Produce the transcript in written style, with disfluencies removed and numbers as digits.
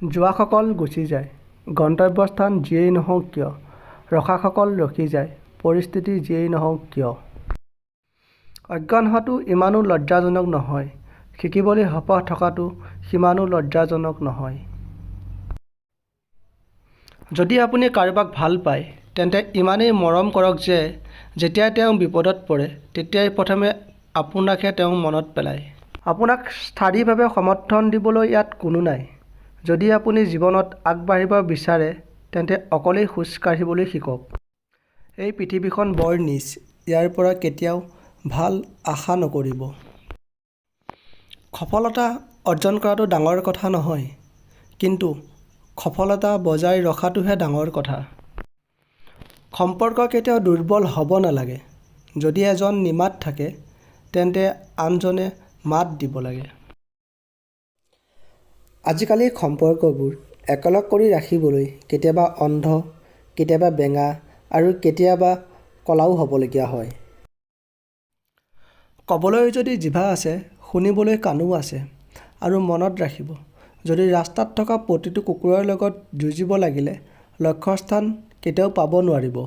যোৱাসকল গুচি যায়, গন্তব্যস্থান যিয়েই নহওক কিয়; ৰখাসকল ৰখি যায়, পৰিস্থিতি যিয়েই নহওক কিয়। অজ্ঞান হোৱাটো ইমানো লজ্জাজনক নহয়, শিকিবলৈ হেঁপাহ থকাটো সিমানো লজ্জাজনক নহয়। যদি আপুনি কাৰোবাক ভাল পায়, তেন্তে ইমানেই মৰম কৰক যে যেতিয়া তেওঁ বিপদত পৰে তেতিয়াই প্ৰথমে আপোনাকহে তেওঁ মনত পেলায়। আপোনাক স্থায়ীভাৱে সমৰ্থন দিবলৈ ইয়াত কোনো নাই। যদি আপুনি জীৱনত আগবাঢ়িব বিচাৰে তেন্তে অকলেই খোজ কাঢ়িবলৈ শিকক। এই পৃথিৱীখন বৰ নীচ, ইয়াৰ পৰা কেতিয়াও ভাল আশা নকৰিব। সফলতা অৰ্জন কৰাটো ডাঙৰ কথা নহয়, কিন্তু সফলতা বজাই ৰখাটোহে ডাঙৰ কথা। সম্পৰ্ক কেতিয়াও দুৰ্বল হ'ব নালাগে। যদি এজন নিমাত থাকে, তেন্তে আনজনে মাত দিব লাগে। আজিকালি সম্পৰ্কবোৰ একেলগ কৰি ৰাখিবলৈ কেতিয়াবা অন্ধ, কেতিয়াবা বেঙা আৰু কেতিয়াবা কলাও হ'বলগীয়া হয়। ক'বলৈ যদি জিভা আছে, শুনিবলৈ কাণো আছে। আৰু মনত ৰাখিব, যদি ৰাস্তাত থকা প্ৰতিটো কুকুৰৰ লগত যুঁজিব লাগিলে লক্ষ্যস্থান কেতিয়াও পাব নোৱাৰিব।